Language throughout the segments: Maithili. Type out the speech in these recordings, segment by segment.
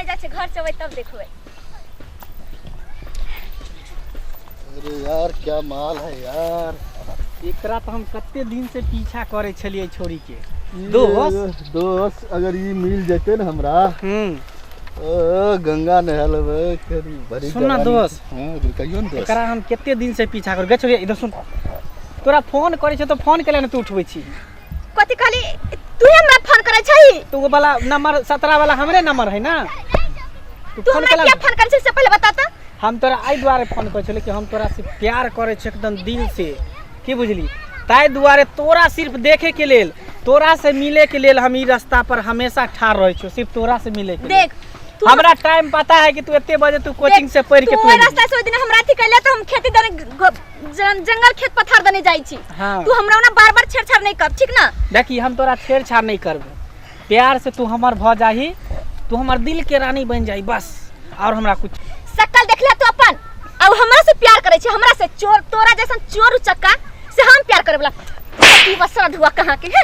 नहि जाइ छै, घर चलबै तब देखबै। अरे यार, क्या माल है यार। एकरा तऽ हम कते दिन से पीछा करै छलियै छोरी के। दोस्त, दोस्त, अगर ई मिल जेते ने हमरा, ओ गंगा नहा लेबै करी बड़ी। सुन ना जवानी। दोस्त। हाँ, कहियो ने दोस्त। एकरा हम कते दिन से पीछा कर गे छोरी। इधर सुन, तोरा फोन करै छै तऽ फोन केला ने तू उठबै छी? कथी कहली? तू हमरा फोन करै छही? तो वो वाला नंबर 17 वाला हमरे नंबर है ना, तू तू फोन हमरा केला? किया फोन करै छै से पहिले बता तऽ। हम तोरा एहि दुआरे फोन करै छलियै कि हम तोरा से प्यार करै छियै एकदम दिल से, की बुझली? ताहि दुआरे तोरा सिर्फ देखे के लेल, तोरा से मिले के लेल हम ई रास्ता पर हमेशा ठाढ़ रहै छियौ, सिर्फ तोरा से मिले के लेल। देख तू, हमरा टाइम पता है कि तू एते बजे तू कोचिंग से पढ़ के तू तू ओहि एलही। रास्ता से ओहि दिन हमरा अथी कैले तऽ हम खेती दने जंगल खेत पथार दने जाइ छी। हाँ। तू हमरा ओना बार बार छेड़छाड़ नहीं कर, ठीक ना? देखी, हम तोरा छेड़छाड़ नहीं करबो। प्यार से तू हमर भ जाही, तू हमर दिल के रानी बन जाही, बस, और हमरा कुछ। शक्ल देख ले तू अपन, अब हमरा से प्यार करे छी? हमरा से चोर, तोरा जैसन चोर उचक्का से हम प्यार करे वाला ई बसरा धुआ कहाँ के हैं?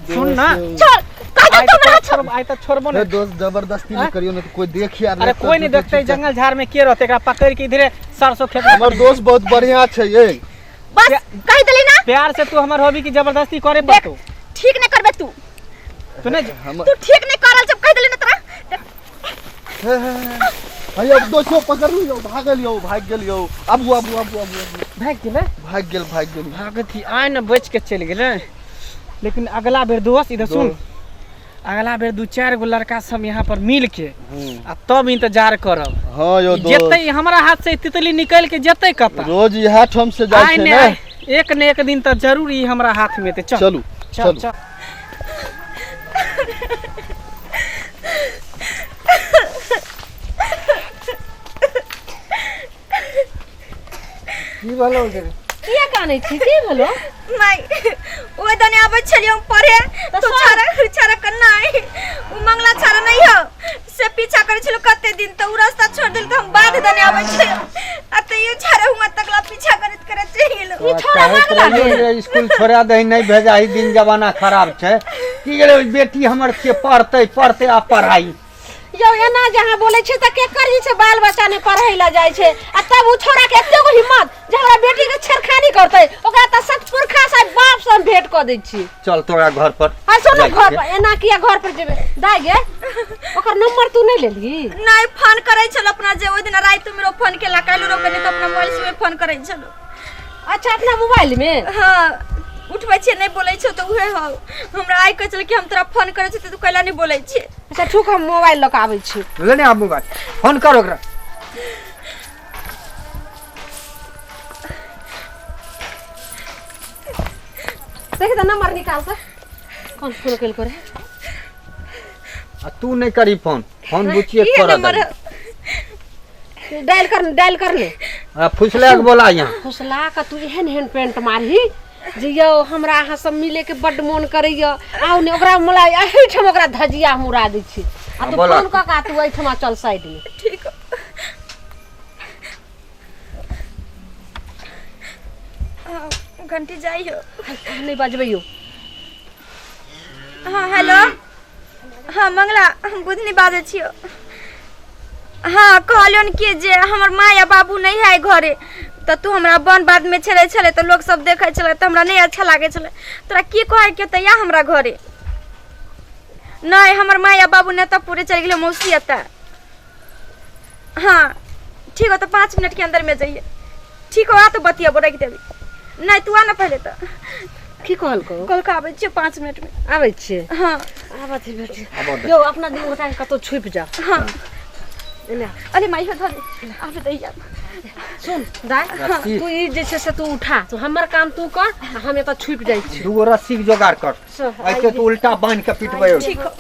सुन ना। छोड़, कह दे आइ तू तऽ हमरा, तोरा छोड़। छोड़ब, आइ तऽ छोड़बो ए नहीं। दोस्त, जबरदस्ती नहीं करियो, ना तो कोई देख यार। अरे कोई नहीं देखते, जंगल झाड़ में के रहते? एकरा पकड़ के इधरे सरसों खेत में। हमर दोस्त बहुत बढ़िया छै ये। बस, कह देली ना। प्यार से तू हमर होबी की जबरदस्ती करे देख, पड़तो? ठीक नहीं करबे तू। तू नहीं हम तू ठीक नहीं करल जब कह देली ना तोरा, देख, हे, अब दोस्तो पकड़ लियो, भागल यो, भाग गेल यो। आबू आबू आबू आबू आबू। भाग गेलै? भाग गेल, भाग गेल। भागत ही आइ ने बच के चलि गेलै। लेकिन अगला बेर दोस्त, इधर सुन, अगला बेर दू चारि गो लड़का सब यहाँ पर मिल के आ तब इंतजार करब। हाँ यो दोस्त। जेतै हमरा हाथ से तितली निकल के जेतै कतऽ? रोज इएह ठाम से जाइ आइ छै ने ने। आइ, एक ने एक दिन तऽ जरूर ई हमरा हाथ में एतै। चल। चलू। चल। चलू। चल। की भेलौ गे? किया कानै छी? की भेलो? माई, ओहि दने आबै छलियै हम पढ़े तो छाड़ा छाड़ा कन्ना आई, उ मंगला छाड़ा नहीं हो से पीछा करै छलो कते दिन, तो उ रास्ता छोड़ देल, तो हम बाध दने आबै छलियै आ तैयो छाड़ा हुआ तकला पीछा करैत करैत चलि गेलो। ई छोड़ा कहैत मंगला रहियौ गे। जे स्कूल छोड़ा दही, नहि भेजाही, दिन जमाना खराब छै। की गेलै बेटी हमर के पढ़तै पढ़तै आ पढ़ाई। यौ, एना जे अहाँ बोलै छियै तऽ केकर जे छै बाल बच्चा नहि पढ़ै लए जाइ छै? आ तब ओ छोड़ा के एते गो हिम्मत जे हमरा बेटी के छेड़खानी करतै? ओकरा तऽ सतपुरखा से बाप से हम भेंट कऽ दै छी। चल तोरा घर पर आ सुन, जाइ घर छियै। पर एना किया घर पर जेबै? दाइ गे, ओकर नंबर तू नहि लेलही? नहीं, फोन करै छलो अपना जे ओहि दिन राति में फोन केला, काल्हि रोकने तऽ अपना मोबाइल से फोन करै छलो। अच्छा, अपना मोबाइल में? हाँ, उठबै छियै, नहि बोलै छौ तऽ उहे हौ। हमरा आइ कहै छलै कि हम तोरा फोन करै छी तऽ तू कैला नहि बोलै छियै। अच्छा ठीक, हम मोबाइल लऽ कऽ आबै छी। लेने आब मोबाइल, फोन कर ओकरा। देख तऽ, नंबर निकाल तऽ, कोन फोन केलको रहे? आ तू नहि करी फोन, फोन बुचिए इहे करऽ नंबर दही। डायल कर, डायल कर ले। आ फुसला के बोला यहाँ। फुसला कऽ तू एहन एहन पेंट मारही जे यौ, हमरा अहाँ सब मिले के बड्ड मोन करैया, आउ ने। ओकरा मला एहिठाम ओकरा धजिया हम उड़ा दै छी। आ तू बोला। फोन कऽ के आ तू एहिठमा चल साइड में। ठीक। हाँ, घंटी जाइ हो। नहि बजबैयौ। हाँ, हेलो, हाँ मंगला, हम बुधनी बाजै छियौ। हाँ, कहलियन कि जे हमर माँ या बाबू नहीं है घरे, तऽ तू हमरा वन बाधमे छेड़ै छलै तऽ लोक सब देखै छलै तऽ हमरा नहि अच्छा लागै छलै। तोरा की कहैके तऽ या हमरा घरे नहि, हमर माँ या बाबू नहि तऽ पूरे चलि गेलै मौसी एतऽ। हाँ ठीक हो, तऽ 5 मिनट के अंदर में जाइए। ठीक हो, आ तऽ बतियेबो, राखि देबी। नहि, तू आ ना पहिले तऽ। की कहलकौ? कहलकै आबै छियौ 5 मिनट में। आबै छियै? हाँ। आबऽ बेटी। आबऽ दे। यौ, अपना दुनू गोटा के कतौ छुपि जाओ। हाँ। एने आ। अरे माई हो, धर आबे दैया। सुन दाइ। रस्सी। तू ई जे छै से तू उठा, तू हमर काम तू कर आ हम एतऽ छुपि जाइ छी। दूगो रस्सी के जोगाड़ कर। ऐसे तू उल्टा बांध के पिटबै। ठीक हो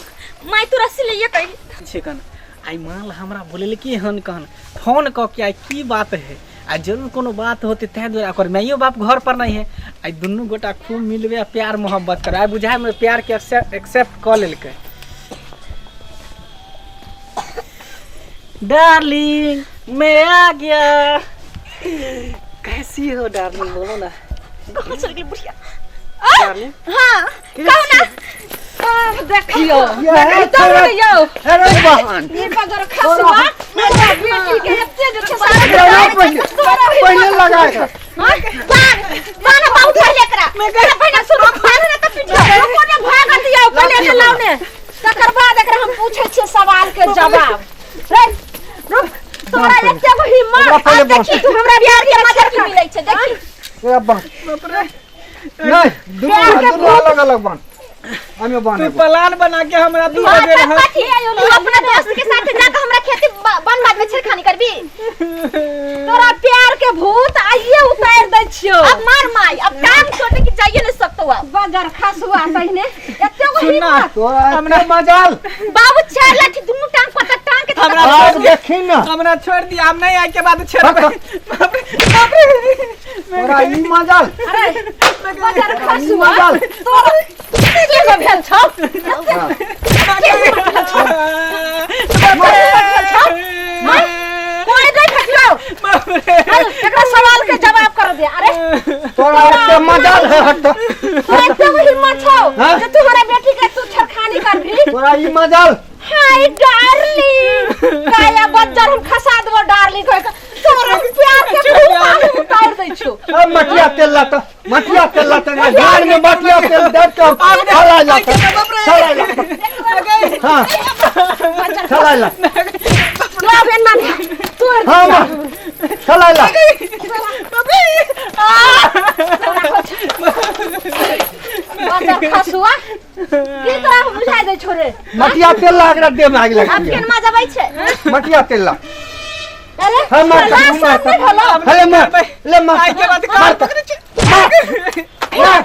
माई, तू रस्सी लइए कही। छिकन आइ माल हमरा बोलेलकै हन कहन फोन कऽ के, आइ की बात है? आ जरूर कोनो बात होते, ताहि दुआरे ओकर माइयो बाप घर पर नहीं है। आइ दुनू गोटा खूब मिलबै आ प्यार मोहब्बत करबै। आइ बुझाइ में प्यार के एक्सेप्ट कऽ लेलकै। डार्लिंग, मैं आ गया, कैसी हो डार्लिंग? बोलो ना। कहाँ चल गेल बुढ़िया? डार्लिंग। हाँ, कहू ना। आब देखियो ये तब यौ अरे बहन ई बजर खसुआ हमरा बेटी के एते जे छै सारा लगा पहिले पहिले लगा के बान बाबू पहिले एकरा पहिले सुनो भाग ना त पीछे कोने भागत यौ पहिले के लाउने तकर बाद एकरा हम पूछै छियै सवाल के जवाब रे रुक तोरा एते गो हिम्मत एकरा पहिले आब देखी तू हमरा प्यार प्यार के के मजा की मिलै छै देखी एकरा बांध नहीं प्यार दुनू के दुनू अलग अलग बांध हमें बांध तू एगो। प्लान बना के हमरा दू हाँ, बजे तब रह कथी तू अपना दोस्त के साथ जाके हमरा खेती वन बाद में छेड़खानी करबी तोरा प्यार के भूत आइए उतार दै छियो अब मार माई अब टांग छोड़ने की चाहिए नहीं सकतो अब बजर खसुआ तहिने एते गो सुनना हिम्मत तोरा एते मजाल बाबू चार लाठी दुनू टांग पर तक टांग के हमरा आब देखी ना हमरा छोड़ दिया हम नहीं आए के बाद छोड़ बाप बाप रे बाप रे तोरा ई मजाल अरे बजर ई खसुआ मजाल तोरा की गो भेल छौ हाँ। कोई नहीं भेटलो बाप रे एकरा सवाल के जवाब कर दे अरे तोरा एते मजाल है हट तोरा एते गो हिम्मत छौ हाँ? जे तू हमरा बेटी के तू छेड़खानी करबी तोरा ई मजाल हाय डार्लिंग काया बज्जर हम खसा देबो डार्लिंग कह के तोरा प्यार के भूत हम उतार दै छौ अब मटिया तेल लाता मटिया तेल लाता ना झाड़ में मटिया तेल दे के चला जाता चला जाता हाँ चला ला ला बे नानी तोड़ दे हाँ माँ चला ला बज्जर खसुआ की तोरा हम बुझाइ दै छौ रे मटिया तेल ला एकरा देह में आगि अब लगती है केन मजा आबै छै मटिया तेल ला अरे हाँ मार तोरा मुँह मार लाज नहीं भेलौ? हेले मार ले मार आए के बाद मार कान त। मार मार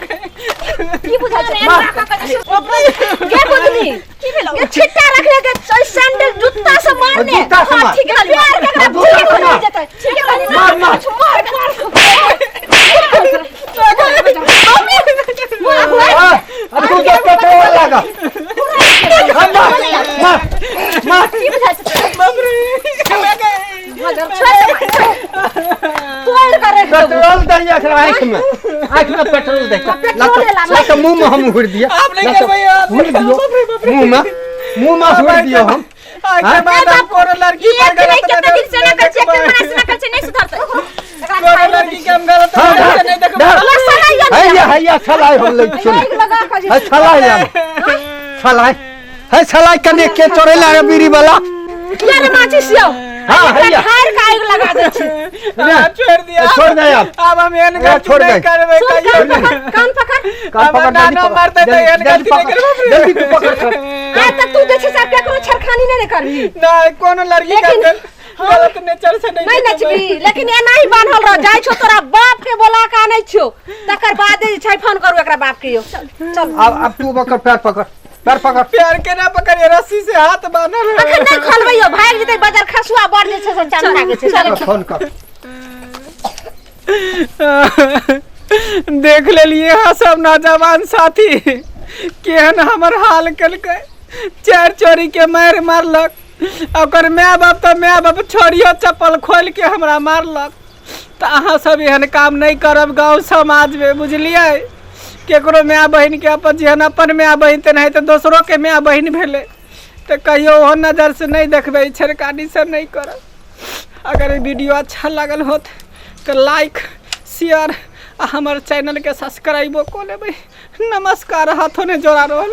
की बुझाइ छै मार। के बुझली की भेलौ ये छिट्टा रखले के सैंडल जूता से मारने जूता से हाँ, मार। ठीक है प्यार के एकरा जूता से भूत मार। हो जेतै ठीक है मार, मार। मार मार हाँ, अब तू देख के पेट्रोल लगा हाँ, मार मार मार की बुझाइ छै बाप रे तोड़ के रख देबो पेट्रोल दे एकरा आँख में आँख में पेट्रोल दे पेट्रोल ला, ला मुंह में हम हुर दिया आप नहीं करबै, आप हुर नहीं दियो बाप रे, बाप रे। मुंह में मुंह में हुर दियो हम आए के हाँ? बाद हम कोनो लड़की ई पर एक नहीं गलत कितना दिन से ना कर छै देखबै। मना से ना कर छै नहीं सुधरतै कोनो लड़की के हम गलत हाँ, नजर से नहीं देखबै। धर। हैया हैया छलाय हम लै छियो आगि लगा के है छलाय ला छलाय है छलाय कने के चोरे ला रे बीड़ी वाला यार माचिस यौ हाँ, हैया। ठार के आगि लगा दै छी अब छोड़ दिया छोड़ दे अब। अब हम एहन अब गलती छोड़ नहीं दे। करबै सुन कहियो कान नहीं। पकड़ कान पकड़ कान हमर पकड़ जल्दी नानो पकड़ मारतै तऽ एहन जल्दी गलती नहीं पकड़ करबै। जल्दी तू पकड़ कर आइ तक तू जे छै से केकरो छेड़खानी नहीं ने करबी नहीं कोनो लड़की के लेकिन गलत नेचर से नहीं नहीं देखबै। नचबी लेकिन एना ही बान्हल रह जाइ छौ तोरा बाप के बोला के आनै छियौ तकर बाद जे छै फोन करू एकरा बाप के यौ चल अब अब तू पकड़ पैर पकड़ पैर पकड़ प्यार के ना पकड़िए रस्सी से हाथ बांधल है। अखन नहीं खोलबै यौ भागि जेतै बजर खसुआ बड़ जे छै से चंदा के छै चल फोन कर देख लेलिए हाँ सब नौजवान साथी केहन हमर हाल केलकै चारि चोरी के मारि मारलक ओकर माय बाप तऽ माय बाप छोड़ियो चप्पल खोलि के हमरा मारलक तऽ अहाँ सब एहन काम नहि करब गाँव समाजमे बुझलियै केकरो माय बहिनके अपन जेहन अपन माय बहिन तेनाहिते दोसरोके माय बहिन भेलै तऽ कहियो ओहो नजरसँ नहि देखबै छेड़खानी सब नहि करब अगर ई वीडियो अच्छा लागल होत तऽ लाइक शेयर आ हमर चैनलके सब्सक्राइबो कऽ लेबै नमस्कार हाथों ने जोड़ा रहल।